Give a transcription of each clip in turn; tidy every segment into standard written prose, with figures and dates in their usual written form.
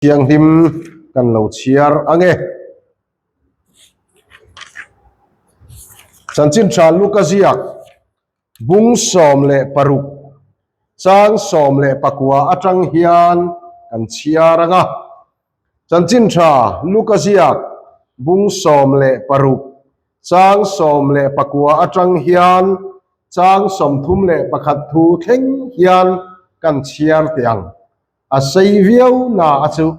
Thianghlim kan lo chhiar ang e. Chanchin tha Luka ziak bung 16 chang 19 atang hian kan chhiar ang a. Chanchin tha Luka ziak bung 16 chang 19 atang hian chang 31 thu thleng hian kan chhiar teh ang. A sei viau na a chu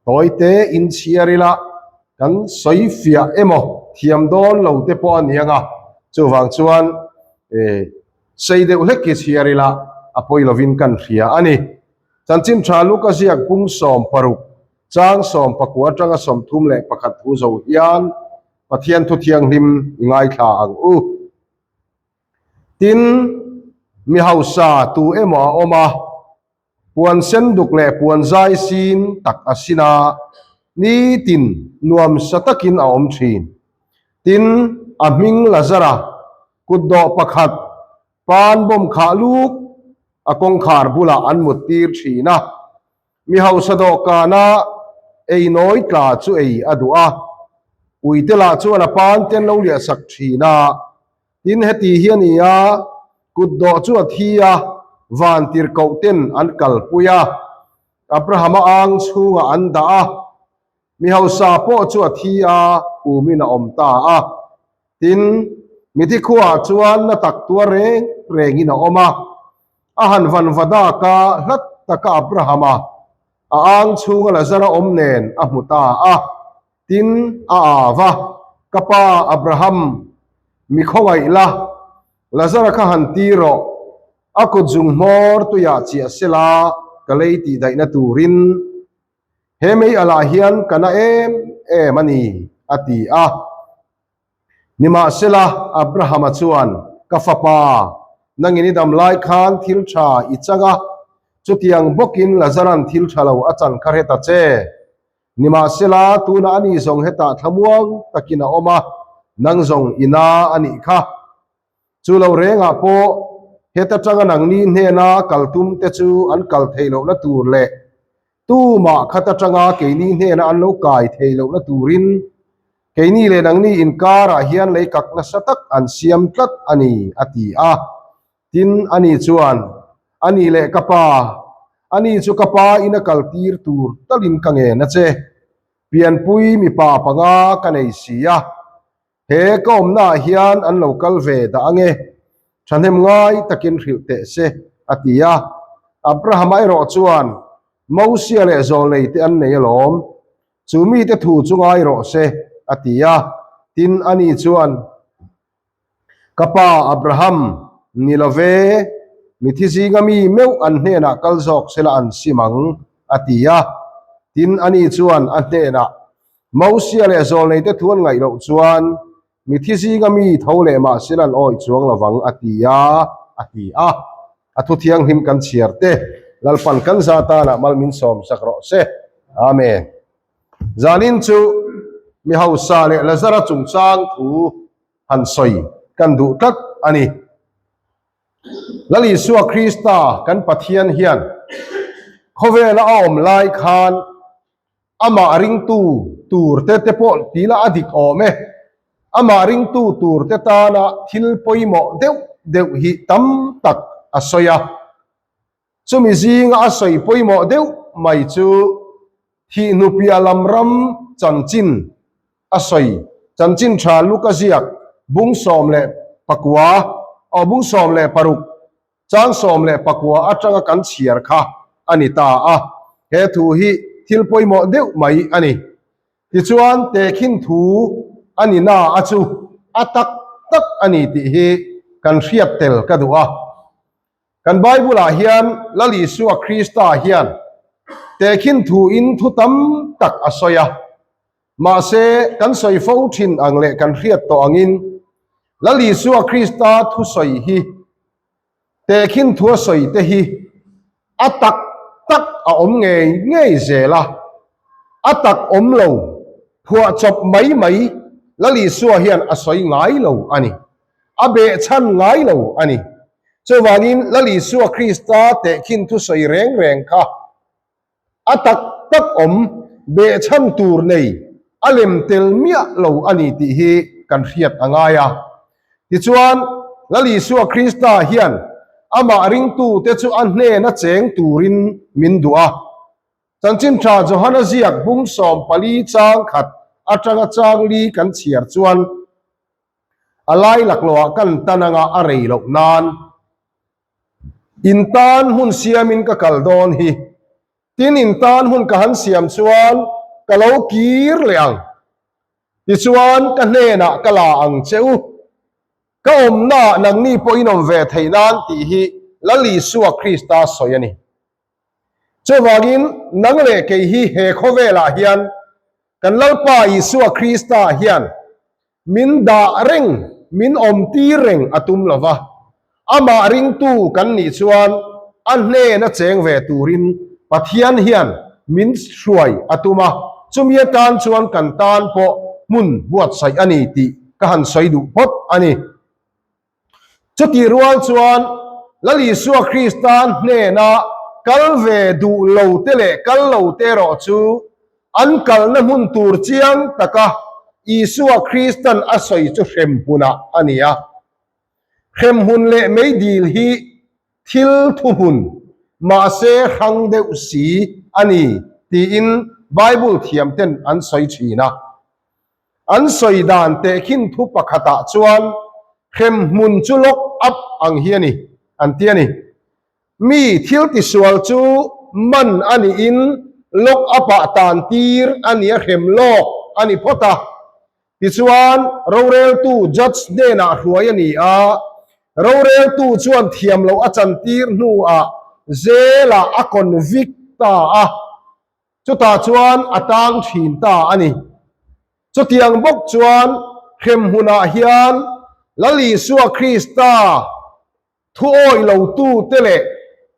tawite in chhiar ila kan sawi fiah emaw thiam dawn lo te pawh a ni ang a, chuvang chuan sei deuh hlek hi chhiar ila a pawi lovin kan hria a ni. Chanchin tha Luka ziak bung 16 chang 19 atanga 31 thu zo hian Pathian thu thianghlim i ngaithla ang u. Tin, mi hausa tu emaw a awm a, Puan sen duk leh puan zai sin tak a sin a, nitin nuam sa takin a awm thin. Tin, a hming Lazara kutdawh pakhat pan bawm khah luk a kawngkhar bulah an mut tir thin a. Mi hausa dawhkana ei nawi tla chu ei a duh a, uite lah chuan a pan te an lo liah sak thin a. Tin, heti hi a ni a, kutdawh chu a thi a, vantirhkoh ten an kalpui a, Abrahama ang chhungah an dah a, mi hausa pawh chu a thi a, umin a awm ta a. Tin, mithi khuaah chuan na tak tuar reng rengin a awm a, a han vanva dak a, hlat taka Abrahama a ang chhunga Lazara awm nen a hmu ta a. Tin, a av a, Ka pa Abraham, mi khawngaih la, Lazara kha han ti rawh, a kut zung hmawr tuiah chiah sela ka lei tih daihna turin he mei alah hian ka na em em a ni, a ti a. Nimahsela, Abrahama chuan, Ka fapa, nangin i dam lai khan thil tha i chang a, chutiang bawkin Lazaran thil tha lo a chan kha hre ta che. Nimahsela, tunah ani zawng hetah thlamuang takin a awm a, nang zawng i na a nih kha. Chu lo rengah pawh heta tanga nangni hnena kal tum te chu an kal theih lohna tur leh tumah khat atanga keini hnena an lo kai theih lohna turin keini leh nangni inkarah hian lei kak nasa tak an siam tlat a ni, a ti a. Tin, ani chuan, A nih leh ka pa, ani chu ka pa in a kal tir tur talin ka ngen a che. Pianpui mipa panga ka nei si a, he ka awmnaah hian an lo kal ve dah ange, thahnem ngai takin hrilh teh se, a ti a. Abrahama erawh chuan, Mosia leh Zawlnei te an nei alawm, chu mite thu chu ngai rawh se, a ti a. Tin, ani chuan, Ka pa Abraham, ni lo ve, mithi zinga mi meuh an hnenah kal zawk sela an sim ang, a ti a. Tin, ani chuan a hnenah, Mosia leh Zawlneite thu an ngaih loh chuan mithi zinga mi tho leh mah sela an awih chuang lo vang, a ti a, a ti a. A thu thianghlim kan chhiar te, Lalpan kan za tanah mal min sawm sak rawh se. Amen. Zanin chu mi hausa leh Lazara chungchang thu han sawi kan duh tlat a ni. Lal Isua Krista kan Pathian hian khawvela a awm lai khan amah ringtu tur te te pawh tila a dik awm e. Amah ringtu tur te tana thil pawimawh deuh deuh hi tam tak a sawi a. Chumi zinga a sawi pawimawh deuh mai chu thihnupiah lam ram chanchin a sawi chanchin tha Luka ziak bung 19 aw bung 16 chang 19 atanga kan chhiar kha a ni ta a, he thu hi thil pawimawh deuh mai a ni. Tichuan tehkhin thu a ni na a chu a tak tak a ni tih hi kan hriat tel ka duh a. Kan Bible-ah hian Lal Isua Krista hian tehkhin thuin thu tam tak a sawi a. Mahse, kan sawi fo thin ang leh kan hriat tawh angin Lal Isua Krista thusawi hi, tehkhin thu a sawi te hi a tak tak a awm ngei ngei zel a. A tak awm lo, phuahchawp mai mai Lal Isua hian a sawi ngai lo a ni. A behchhan ngai lo a ni. Chuvangin Lal Isua Krista tehkhin thusawi reng reng kha a tak tak. tak awm, behchhan tur nei, a lem tel miah lo a ni tih hi kan hriat a ngai a. Tichuan, Lal Isua Krista hian amah ringtute chu a hnena cheng turin min duh a. Chanchin tha Johana ziak bung 14 chang khat atanga chang li kan chhiar chuan a lai laklawhah kan tan anga a rei loh nan in tan hmun siamin ka kal dawn hi. Tin in tan hmun ka han siam chuan ka lo kir leh ang. Tichuan ka hnenah ka la ang che u. Ka awmnaah nangni pawh in awm ve theih nan tih hi Lal Isua Krista sawi a ni. Chuvangin nang leh kei hi he khawvelah hian kan Lalpa Isua Krista hian min dah reng, min awmtir reng a tum lo va, amah ringtu kan nih chuan a hnena cheng ve turin Pathian hian min hruai a tum a, chumi atan chuan kan tan pawh hmun buatsaih a ni tih ka han sawi duh phawt a ni. Chutih rual chuan Lal Isua Krista hnena kal ve duh lo te leh kal lo te erawh chu an kalna hmun tur chiang taka Isua Kristan a sawi chu hremhmunah a ni a. Hremhmun leh meidil hi thil thuhmun mahse hrang deuh si a ni tiin Bible thiamten an sawi thin a. An sawi dan tehkhin thu pakhatah chuan hremhmun chu lock up ang hi a ni, an ti a ni. Mi thil tisual chu man a niin lock up-ah tan tir a ni a hrem lawk a ni phawt a. Tichuan, roreltu judge hnenah hruai a ni a, roreltu chuan thiam loh a chantir hnuah jail-ah a convict ta a. Chutah chuan a tang thin ta a ni. Chutiang bawk chuan hremhmunah hian Lal Isua Krista thu awih lotute leh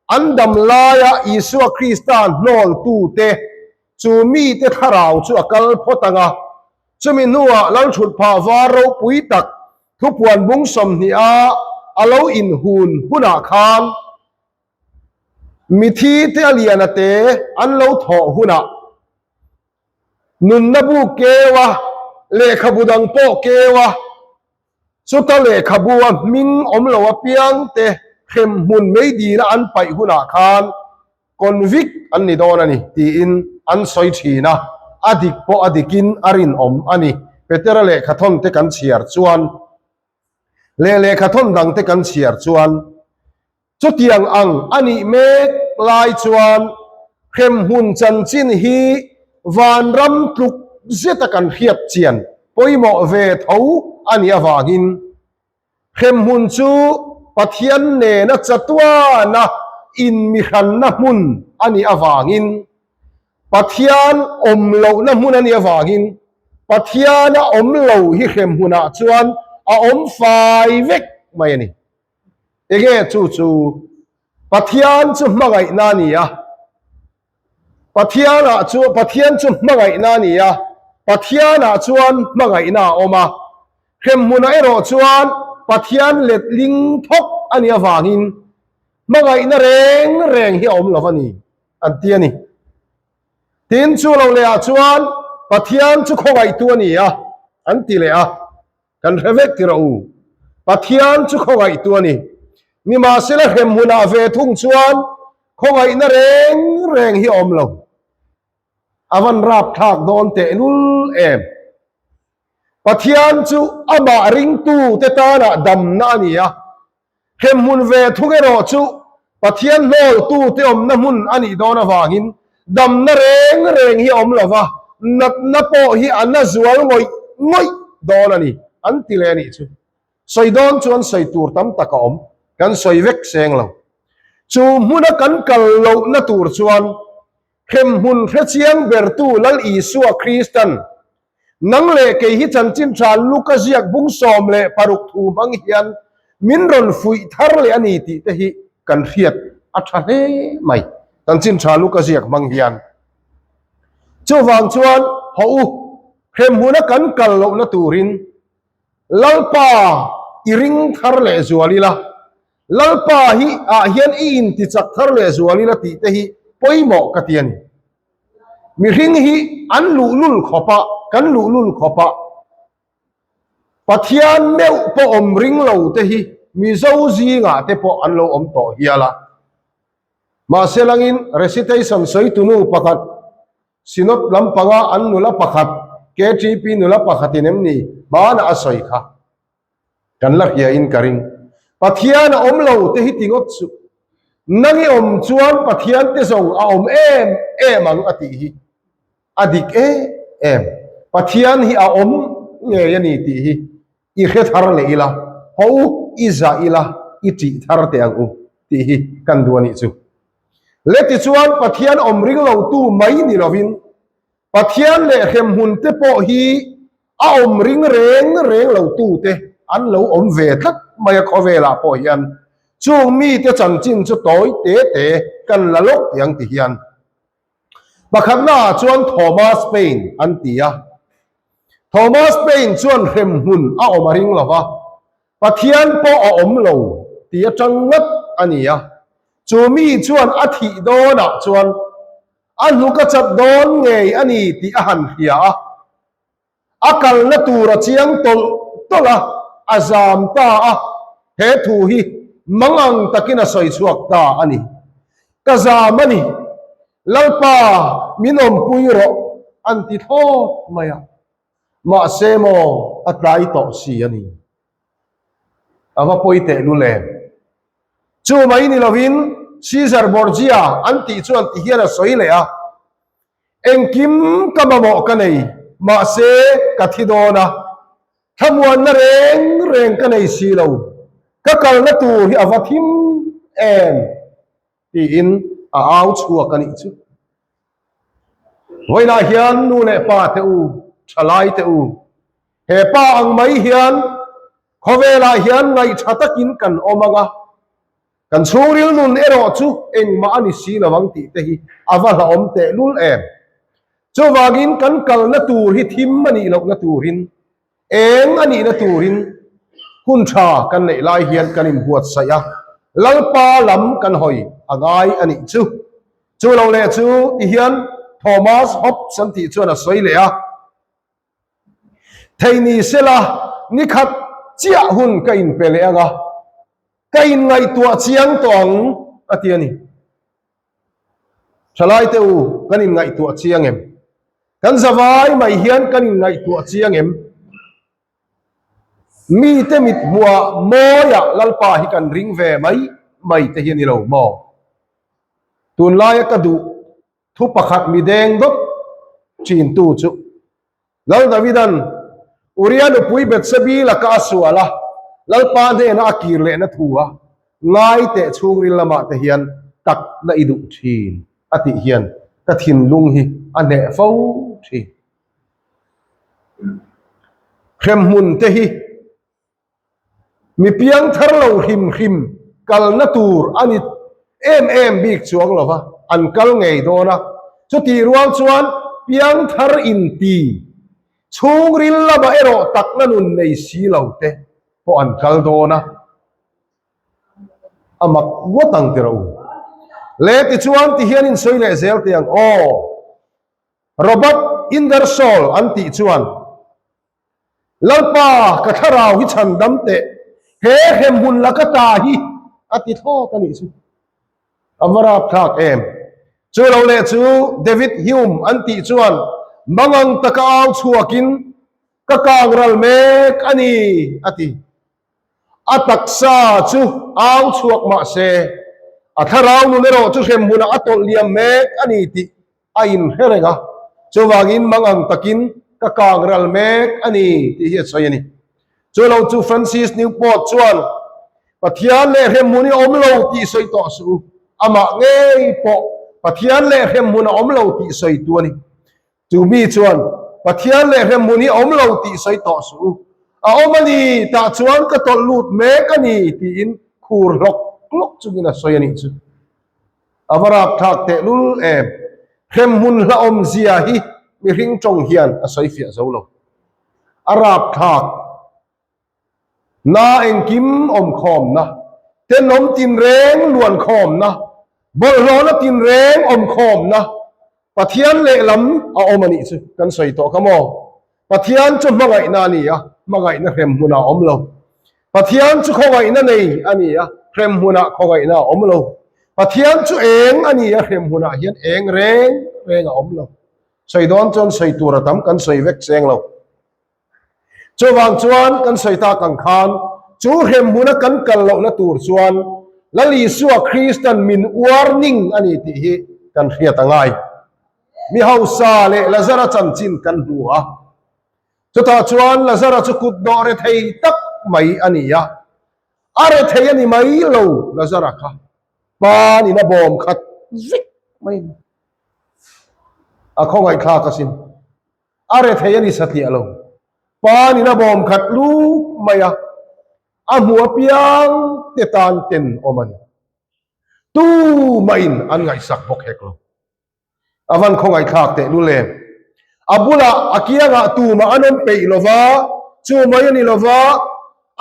an dam laia Isua Krista hnawltute chu mite thlarau chu a kal phawt ang a. Chumi hnuah Lalthutphah var ropui tak thupuan bung 20 a a lo inhun hunah khan Mithi te a lian a te an lo thawh hunah nunna bu keu a, lehkhabu dang pawh keu a, chuta lehkhabu a hming awm lo apiang te hremhmun meidina an paih hunah khan convict an ni dawn a ni tiin an sawi thin a, a dik pawh a dikin a rinawm a ni. Petera lehkhathawn te kan chhiar chuan leh lehkhathawn dang te kan chhiar chuan Chutiang ang a nih mek lai chuan hremhmun chanchin hi vanram tluk zeta kan hriat chian pawimawh ve tho a nih avangin hremhmun chu Pathian nena chatuana inmihranna hmun a nih avangin Pathian awm lohna hmun a nih avangin Pathiana awm lo hi hremhmunah chuan a awm fai vek mai a ni. Enge chu chu Pathian chu hmangaihna a ni a, Pathianah chu Pathian chu hmangaihna a ni a, Pathianah chuan hmangaihna a awm a, hremhmunah erawh chuan Pathian letling thawk a nih avangin hmangaihna reng reng hi a awm lo a ni an ti a ni. Tin chu lo lehah chuan Pathian chu khawngaihtu a ni a an ti leh a. Kan hre vek ti rawh u. Pathian chu khawngaihtu a ni. Nimahsela hremhmunah ve thung chuan khawngaihna reng reng hi a awm lo. A van rapthlak dawn tehlul em. Pathian chu amah ringtute tanah damna a ni a. Hremhmun ve thung erawh chu Pathian hnawltute awmna hmun a nih dawn avangin damna reng reng hi a awm lo va, natna pawh hi a na zual ngawih ngawih dawn a ni, an ti leh a nih chu. Sawi dawn chuan sawi tur tam tak a awm, kan sawi vek seng lo. Chu hmuna kan kal lohna tur chuan hremhmun hrechiang bertu Lal Isua Kristan Nang leh kei hi chanchin tha Luka ziak bung 16 thu hmang hian min rawn fuih thar leh a ni tih te hi kan hriat a tha hle mai. Chanchin tha Luka ziak hmang hian. Chuvang chuan haw u, hremhmuna kan kal lohna turin Lalpa i ring thar leh zual ila, Lalpa hi ah hian i intichak thar leh zual ila tih te hi pawimawh ka ti a ni. Mihring hi an luhlul khawp a, kan luhlul khawp a. Pathian meuh pawh awm ring lo te hi Mizo zingah te pawh an lo awm tawh hial a. Mahse langin recitation sawitunu pakhat, Synod lampanga an nula pakhat, KTP nula pakhatin em ni hmanah a sawi kha kan la hria in ka ring. Pathian a awm lo te hi ti ngawt suh. Nang i awm chuan Pathian te zawng a awm em em ang a tih hi. A dik em em. Pathian hi a awm ngei a ni tih hi i hre thar leh ila, haw u, i zah ila, i ṭih thar teh ang u tih hi kan duh a nih chu. Le tichuan Pathian awm ring lotu mai ni lovin Pathian leh hremhmun te pawh hi a awm ring reng reng lotu te an lo awm ve tlat mai a khawvelah pawh hian chung mite chanchin chu tawi te te kan la lawk teh ang ti hian Pakhatnaah chuan Thomas Paine an ti a. Thomas Paine chuan hremhmun a awm a ring lo va, Pathian pawh a awm lo ti atang ngat a ni a. Chu mi chuan a thih dawnah chuan a hnuk a chat dawn ngei a ni tih a han hria a. A kalna tur a chiang tawlh tawlh a, a zam ta a, he thu hi mangang takin a sawi chhuak ta a ni. Ka zam a ni, Lalpa min awmpui rawh an ti thlawt mai a, mahse maw a tlai tawh si a ni. A va pawi teh lul em? Chu mai ni lovin Caesar Borgia an tih chuan ti hian a sawi leh a, Engkim ka mamawh ka nei, mahse ka thi dawn a, thlamuanna reng reng ka nei si lo, ka kalna tur hi a va thim em? tiin a au chhuak a nih chu. Vawiinah hian nu leh pa te u, thalai te u, he pa ang mai hian khawvelah hian ngaihṭha takin kan awm ang a, Kan chhungril nun erawh chu engmah a ni si lo ang tih te hi a va hlauhawm tehlul em. Chuvangin kan kalna tur hi thim a nih lohna turin, eng a nihna turin hun tha kan neih lai hian kan inbuatsaih a, Lalpa lam kan hawi a ngai a nih chu. Chu lo leh chu ti hian Thomas Hobbes an tih chuan a sawi leh a. Thei ni sela nikhat chiah hun ka inpe leh ang a, ka inngaihtuah chiang tawh ang a ti a ni. Thalai te u, kan inngaihtuah chiang em? Kan zavai mai hian kan inngaihtuah chiang em? Mite mit hmuah mawiah Lalpa hi kan ring ve mai mai te hi a ni lo maw? Tunlaia ka duh Thu pakhat mi deng dawt chintu chu Lal Davidan Uria nupui Bethsebi laka a sual a, Lalpa hnena a kir lehna thu a ngai teh chhungril lamah te hian takna i duh thin a tih hian ka thinlung hi a hneh fo thin. Hremhmun te hi Mi piang thar lo hrim hrim kalna tur a ni em em bik chuang lo va, an kal ngei dawn a. Chutih rual chuan piang thar inti chhungril lamah erawh takna nun nei si lo te pawh an kal dawn a. A mak ngawt ang ti rawh u. Le tichuan tihian insawi leh zel teh ang aw. Robert Ingersoll an tih chuan Lalpa, ka thlarau hi chhan dam teh, he hremhmun laka ta hi a ti thlawt a nih chu. A va rapthlak em! Chu lo leh chu David Hume an tih chuan mangang taka au chhuakin, Ka kang ral mek a ni, a ti. A taksa chu au chhuak mah se, a thlarau nun erawh chu hremhmunah a tawlh liam mek a ni tih a inhre reng a, chuvangin mangang takin ka kang ral mek a ni tih hi a sawi a ni. Chu lo chu Francis Newport chuan, Pathian leh hremhmun i awm lo tih sawi tawh suh u, amah ngei pawh Pathian leh hremhmun a awm lo tih sawi tu a ni. Chu mi chuan, Pathian leh hremhmun hi awm lo tih sawi tawh suh u, a awm a ni, tah chuan ka tawlh lut mek a ni tiin khur hlawk hlawk chungin a sawi a nih chu. A va rapthlak tehlul em! Hremhmun hlauhawm zia hi mihring tawng hian a sawi fiah zo lo. A rapthlak na engkim awmkhawmna, tenawm tinreng luankhawmna, bawlhhlawhna tinreng awmkhawmna. Pathian lehlam a awm a nih chu kan sawi tawh kha maw? Pathian chu hmangaihna a ni a, hmangaihna hremhmunah a awm lo. Pathian chu khawngaihna nei a ni a, hremhmunah khawngaihna a awm lo. Pathian chu eng a ni a, hremhmunah hian eng reng reng a awm lo. Sawi dawn chuan sawi tur a tam kan sawi vek cheng lo. Chuvang chuan kan sawi tak ang khan chu hremhmuna kan kal lohna tur chuan Lal Isua Kristan min warning a ni tih hi kan hriat a ngai. Mi hausa leh Lazara chanchin kan hmu a. Chutah chuan Lazara chu kut dawh rethei tak mai a ni a. A rethei a ni mai lo Lazara kha. Panin a bawm khat vek mai a ni. A khawngaihthlak asin. A rethei a ni satliah lo. Panin a bawm khat luk mai a. A hmu apiang te tan ten awm a ni. Tumahin an ngaihsak bawk hek lo. A van khawngaihthlak teh lul em? A bulah a kiangah tumah an awm peih lo va, chu mai a ni lo va,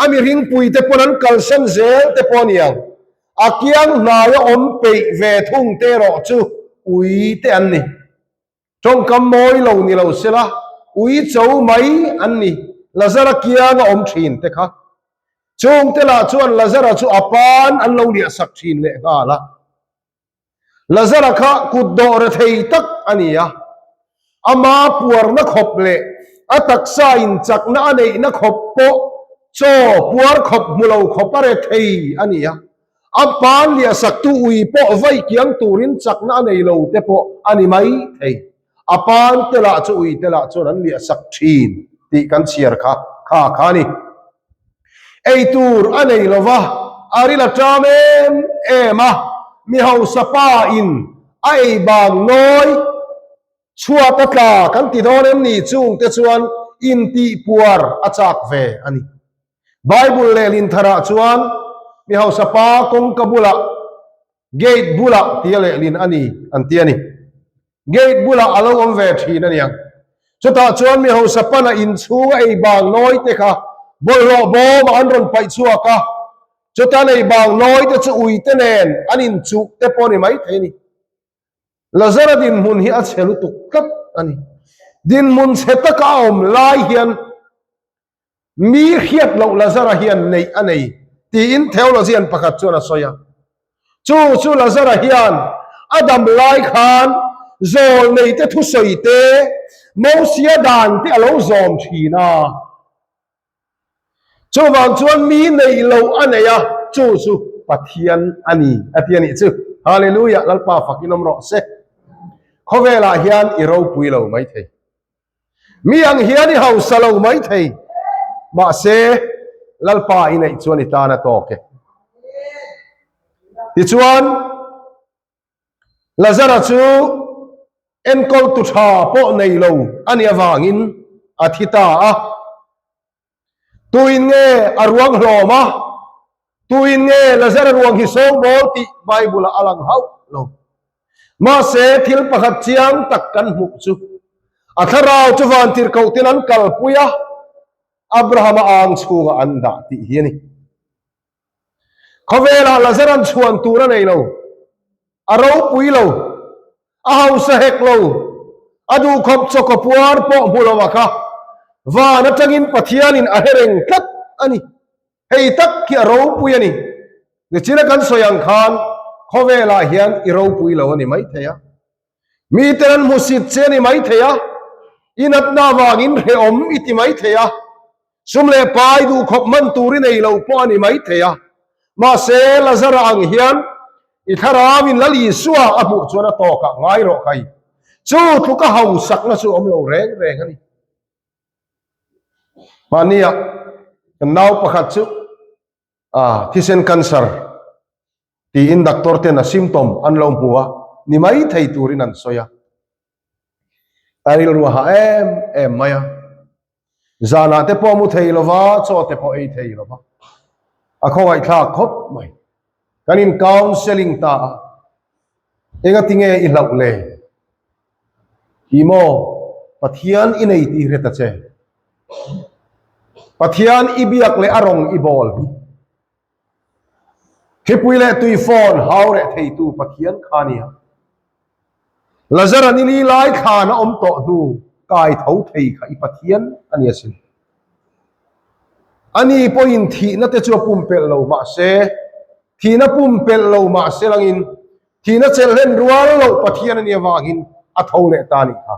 a mihringpui te pawn an kalsan zel te pawh a ni ang. A kiang hnaia awm peih ve thung te erawh chu ui te an ni. Tawngkam mawi lo ni lo sela, ui cho mai an ni. Lazara kianga awm thin te kha. Chungte lah chuan Lazara chu a pan an lo liahsak thin lehnghal a. Lazara kha kut dawh rethei tak a ni a, ama puarna khawp leh a taksa inchakna a neihna khawp pawh chaw puar khawp hmu lo khawp a rethei a ni a, a pan liahsaktu ui pawh vai kiang turin chakna a nei lo te pawh a ni mai thei. A pan te lah chu ui te lah chuan an liahsak thin tih kan chhiar kha kha kha a ni. Ei tur a nei lo va, a ril a ṭam em em a, mi hausa pa in a ei bang nawi chhuat a tla kan ti dawn em ni chung te chuan intihpuar a chak ve a ni. Bible lehlin tharah chuan mi hausa pa kawngka bulah gate bulah tia lehlin a ni an ti a ni. Gate bulah a lo awm ve thin a niang. Chutah chuan mi hausa pana inchhung a ei bang nawi te kha bawlhhlawh bawmah an rawn paih chhuak a, chuta an ei bang nawi te chu ui te nen an inchuh te pawh a ni maithei a ni. Lazara dinhmun hi a chhe lutuk tlat a ni. Dinhmun chhe taka a awm lai hian Mi hriat loh Lazara hian neih a nei, tiin theologian pakhat chuan a sawi a. Chu chu Lazara hian a dam lai khan zawlneite thusawi te, Mosia dan te a lo zawm thin a. Chuvang chuan mi neih loh a nei a, chu chu Pathian a ni, a ti a nih chu. Hallelujah! Lalpa fakin awm rawh se. Khawvelah hian i ropui lo maithei. Mi ang hian i hausa lo mai thei, mahse Lalpa i neih chuan i tan a tawk e. Tichuan, Lazara chu enkawltu tha pawh nei lo a nih avangin a thi ta a. Tuin nge a ruang hlawm a? Tuin nge Lazara ruang hi sawngbawl tih Bible-ah a lang hauh lo. Mahse, thil pakhat chiang tak kan hmuh chu, a thlarau chu vantirhkohtin an kalpui a, Abrahama ang chhungah an dah tih hi a ni. Khawvelah Lazaran chhuan tur a nei lo, a ropui lo, a hausa hek lo, a duhkhawp chawkaw puar pawh hmu lo a kha van atangin Pathianin a hre reng tlat a ni. Hei tak hi a ropui a ni. Nichina kan sawi ang khan khawvelah hian i ropui lo a ni maithei a. Miten an hmusit che a ni maithei a, i natna avangin hrehawm i ti maithei a, sum leh pai duhkhawp hman tur i nei lo pawh a ni maithei a. Mahse, Lazara ang hian i thlarauin Lal Isua a hmuh chuan a tawkah ngai rawh kai. Chu tluka hausakna chu awm lo reng reng a ni. Mahnia kan nau pakhat chu a thisen cancer tiin doctor ten a symptom an lo hmu a, ni mai thei turin an sawi a. A rilru a hah em em mai a. Zanah te pawh mu thei lova, chaw te pawh ei thei lova. A khawngaihthlak khawp mai. Kan in counselling ta a, engati nge i hlauh le? Ti maw? Pathian i nei tih hre ta che. Pathian i biak leh a rawng i bawl hi. Thlipui leh tui phone hau reh theitu Pathian kha nia. Lazara ni li lai thlan a awm tawh hnu kai tho thei kha i Pathian a ni asin. Ani pawhin thihna te chu a pumpelh lo mahse, thihna pumpelh lo mahse langin thihna chelhlen rual loh Pathian a nih avangin a tho leh ta a nih kha.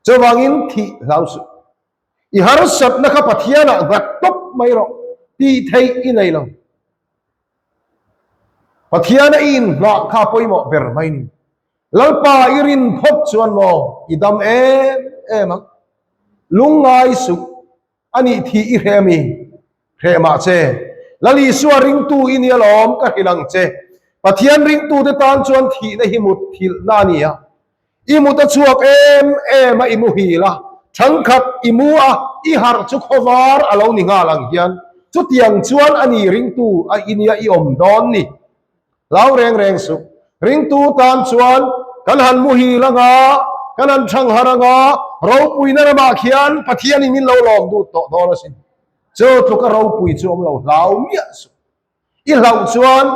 Chuvangin thih hlau suh. I harsatna kha Pathianah nghat tawp mai rawh tih theih i nei lo. Pathiana i inhnah kha pawimawh ber mai ni. Lalpa i rin phawt chuan maw i dam em em ang. Lungngai suh a nih thih i hreh ami? Hreh mah che. Lal Isua ringtu i ni alawm ka hrilh ang che. Pathian ringtute tan chuan thihna hi mut thilhna a ni a. I mut a chhuak em em a, i muhil a, thangkhat i mu a, i harh chu khawvar a lo ni nghal ang hian chutiang chuan a ni ringtu a i nia i awm dawn ni. Hlau reng reng suh. Ringtu tan chuan kan han muhil anga, kan han thangharh anga, ropuina ramah khian Pathianin min lo lawm dut tawh dawn asin. Chu tluka ropui chu awm lo hlau miah suh. I hlauh chuan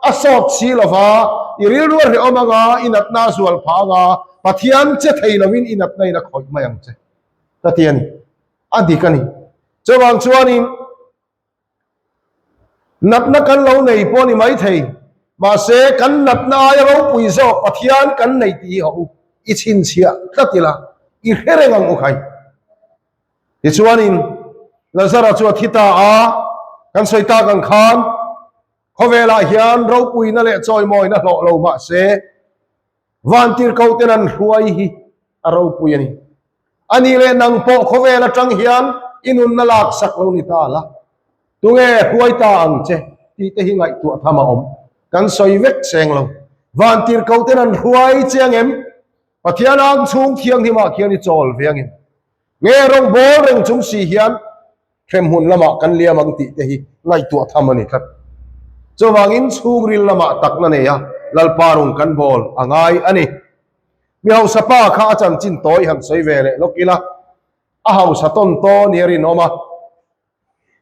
a sawt si lo va, i rilru a hrehawm anga, i natna a zual phah anga, Pathian che thei loin i natna in a khawih mai ang che. Ka ti a ni. A dik a ni. Chuvang chuanin natna kan lo nei pawh a ni maithei, mahse kan natna aia ropui zawk Pathian kan nei tih hi hawh u, i chhinchhiah tlat ila, i hre reng ang u khai. Tichuanin Lazara chu a thi ta a, kan sawi tak ang khan khawvelah hian ropuina leh chawimawina hlawh lo mah se, vantirhkohten an hruai hi a ropui a ni. A nih leh nang pawh khawvel atang hian i nunna laksak lo ni ta la, tunge hruai ta ang che tih te hi ngaihtuah tham a awm. Kan sawi vek seng lo. Vantirhkohten an hruai che ang em? Pathian ang chhung thianghlimah khian i chawl ve angin nge rawngbawl reng chung si hian hremhmun lamah kan liam ang tih te hi ngaihtuah tham a ni tlat. Chuvangin chhungril lamah takna nei a Lalpa rung kan bawl a ngai a ni. Mi hausa pa kha a chanchin tawi han sawi ve leh lawk ila, a hausa tawn tawn hi a rinawm a.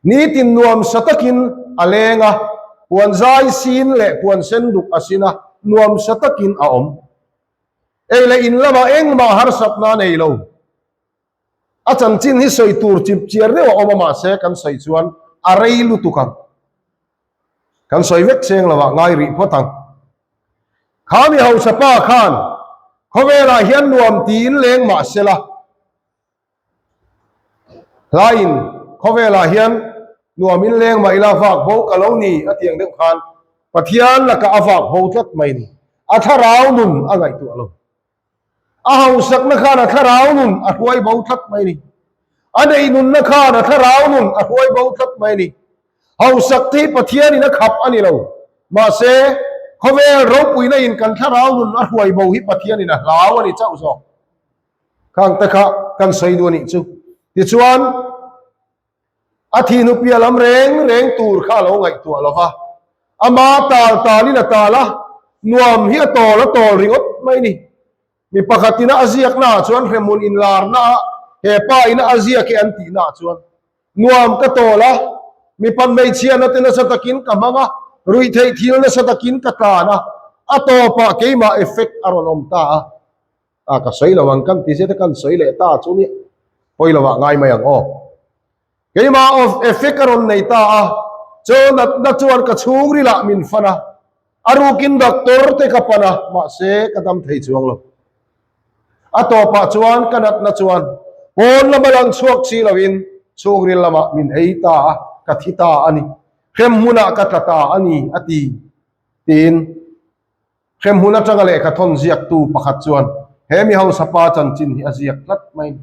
Nitin nuamsa takin a leng a, puan zai sin leh puan sen duk a sin a, nuamsa takin a awm. Ei leh in lamah engmah harsatna a nei lo. A chanchin hi sawi tur chip chiar deuh a awm a mahse kan sawi chuan a rei lutuk ang. Kan sawi vek cheng lovah ngai rih phawt ang. Kha mi hausa pa khan khawvelah hian nuam tiin leng mah sela. Hlaiin khawvelah hian nuamin leng mah ila vak bo ka lo ni a tiang deuh khan Pathian lakah a vak bo tlat mai ni. A thlarau nun a ngaihtuah lo. A hausakna khan a thlarau nun a hruai bo tlat mai ni. A neihnunna khan a thlarau nun a hruai bo tlat mai ni. Hausak te hi Pathianin a khap a ni lo. Mahse, khawvel ropuina in kan thlarau nun a hruai bo hi Pathianin a hlau a ni chauh zawk. Khang te kha kan sawi duh a nih chu. Tichuan, a thihnu piah lam reng reng tur kha a lo ngaihtuah lo va, ama tal talin a tal a, nuam hi a tawl a tawl ringawt mai ni. Mi pakhatina a ziaknaah chuan hremhmun inlarnaah he pa ina a ziak e an tihnaah chuan nuam ka tawl a, mipa hmeichhiana te nasa takin ka hmang a, ruihtheih thil nasa takin ka tlan a, a tawpah keimah effect a rawn awm ta a. A ka sawi lo ang kan ti zet a kan sawi leh ta chu nia pawi lo ah ngai mai ang aw. Keimah of effect a rawn nei ta a, chaw natna chuan ka chhungril ah min fan a, a rukin doctor te ka pan a, mahse ka dam thei chuang lo. A tawpah chuan ka natna chuan pawn lama lang chhuak si lo in chhungril lamah min ei ta a, ka thi ta a ni, hremhmun ah ka tla ta a ni a ti tiin Hremhmun atanga lehkha thawn ziaktu pakhat chuan he mi hausa pa chanchin hi a ziak tlat mai a ni.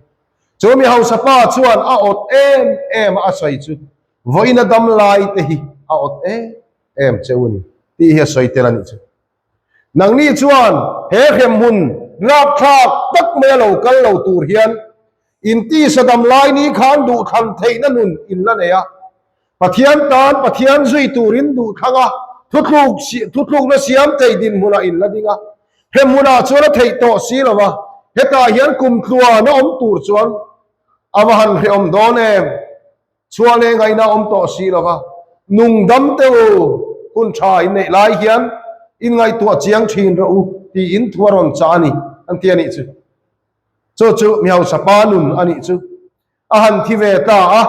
Chu mi hausa pa chuan a awt em em a, a sawi chu vawiin a dam lai te hi a awt em em cheu a ni tih hi a sawi tel a nih chu. Nangni chuan he hremhmun rapthlak tak mai a lo kal lo tur hian intisa dam lai ni khan duhthlan theihna nun in la nei a, Pathian tan Pathian zui turin duh thlang a, thutluk thutlukna siam thei dinhmunah in la ding a. He hmunah chuan a theih tawh si lo va, hetah hian kum tluan a awm tur chuan a va han hrehawm dawn em? Chhuah leh ngaihna a awm tawh si lo va, nung dam teh u, hun tha in neih lai hian. Inngaihtuah chiang thin rawh u tiin thu a rawn chah a ni, an ti a nih chu. Chu chu mi hausa pa nun a nih chu. A han thi ve ta a.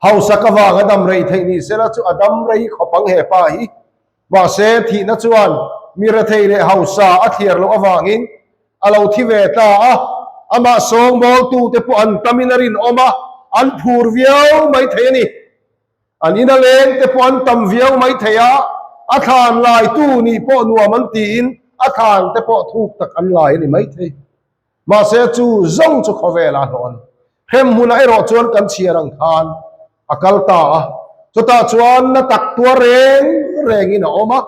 Hausa ka vang a dam rei theih ni sela chu a dam rei khawp ang he pa hi. Mahse, thihna chuan mi rethei leh hausa a thliar loh avangin a lo thi ve ta a. Amah sawngbawltute pawh an tamin a rinawm a, an phur viau mai thei a ni. An ina leng te pawh an tam viau mai thei a, a thlan laitu nih pawh nuam an tiin a thlan te pawh thuk tak an lai a ni mai thei. Mahse chu zawng chu khawvel a hlawh a ni. Hrem hmunah erawh chuan kan chhiar ang khan a kal ta a, chutah chuan na tak tuar reng rengin a awm a,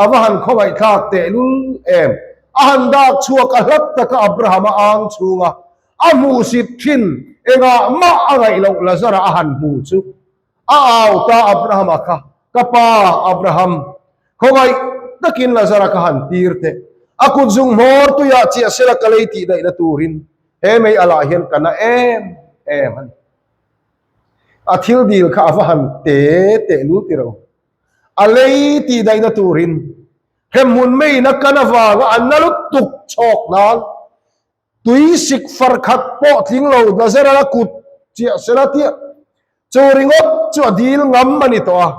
a va han khawngaihthlak tehlul em. A han dak chhuak a hlat taka Abraham-a ang chhunga A hmuhsit thin engah mah a ngaih loh Lazara a han hmu chu a au ta Abrahama kha, Ka pa Abraham, khawngaih takin Lazara kha han tir teh. A kut zung hmawr tuiah chiah sela ka lei tih daihna turin he mei alah hian ka na em em a ni. A thil dil kha a va han te teh lul ti ro. A lei tih daihna turin hremhmun meiin a kan avanga a na lutuk chhawk nan Tui sik far khat pawh tling lo Nazareth-a kut chiah sela tiah chu ringawt chu a dil ngam a ni tawh a,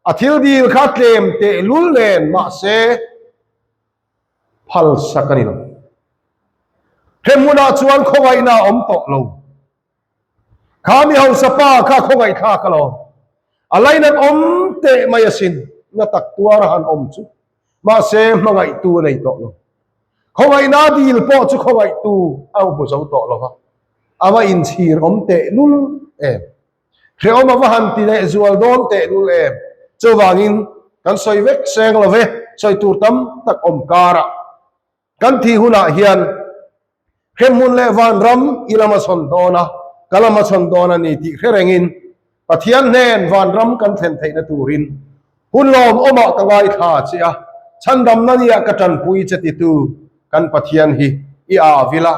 a thil dil kha tlem tehlul nen mahse phalsak a ni lo. He hmunah chuan khawngaihna a awm tawh lo. Kha mi hausa pa kha khawngaihthlak alawm. A lainat awm teh mai asin, na tak tuar a han awm chu. Mahse hmangaihtu a nei tawh lo. Khawngaihna dil pawh chu khawngaihtu a hmu zo tawh lo va, a va inchhir awm teh lul em. Hrehawm a va han ti leh zual dawn teh lul em. Chuvangin kan sawi vek seng lo ve, sawi tur tam tak awm karah. Kan thih hunah hian hremhmun leh vanram i lama chhawn dawn a, ka lama chhawn dawn a ni tih hre rengin Pathian hnen vanram kan thlen theihna turin hun lawmawmah ka ngaithla che a, chhandamna nia ka tanpui che titu kan Pathian hi i aa vil a,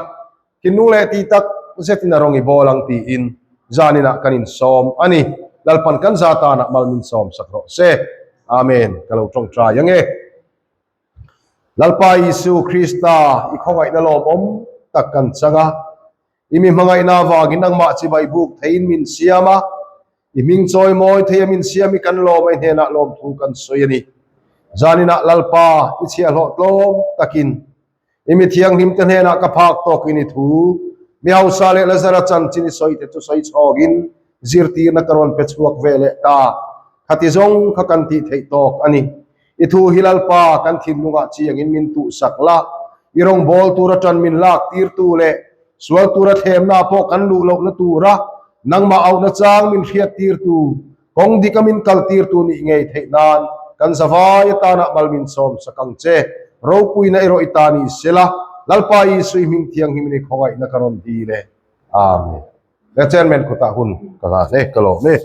thinlung leh tih tak zetin a rawng i bawl ang tiin zaninah kan insawm a ni. Lalpan kan za tanah mal min sawm sak rawh se. Amen. Ka lo tawngtai ange. Lalpa Isu Krista, i khawngaihna lawmawm tak kan chang a. I mi hmangaihna avangin nangmah chibai buk theiin min siam a, i hming chawi mawi theia min siam hi kan lawm a, i hnenah lawmthu kan sawi a ni. Zaninah Lalpa, i chhiahhlawh tlawm takin i mi thianghlimte hnenah ka phak tawkin i thu, mi hausa leh Lazara chanchin i sawite chu sawi chhawngin zirtirna ka rawn pe chhuak ve leh ta. Khati zawng kha kan tih theih tawk a ni. I thu hi Lalpa kan thinlungah chiangin min tuhsak la, i rawngbâwl tura ṭan min lâk tîrtu leh sual tura thlemna pawh kan luh lohna tura nangmah auhna châng min hriat tîrtu, kawng dika min kal tîrtu nih ngei theih nân kan zavai atânah mal min sawmsak ang che. Ropuina erawh i ta ni sela, Lalpa Isu i hming thianghlimin i khawngaihna ka rawn dil e. Amen. Le Chairman khutah hun ka hlan e, ka lawm e.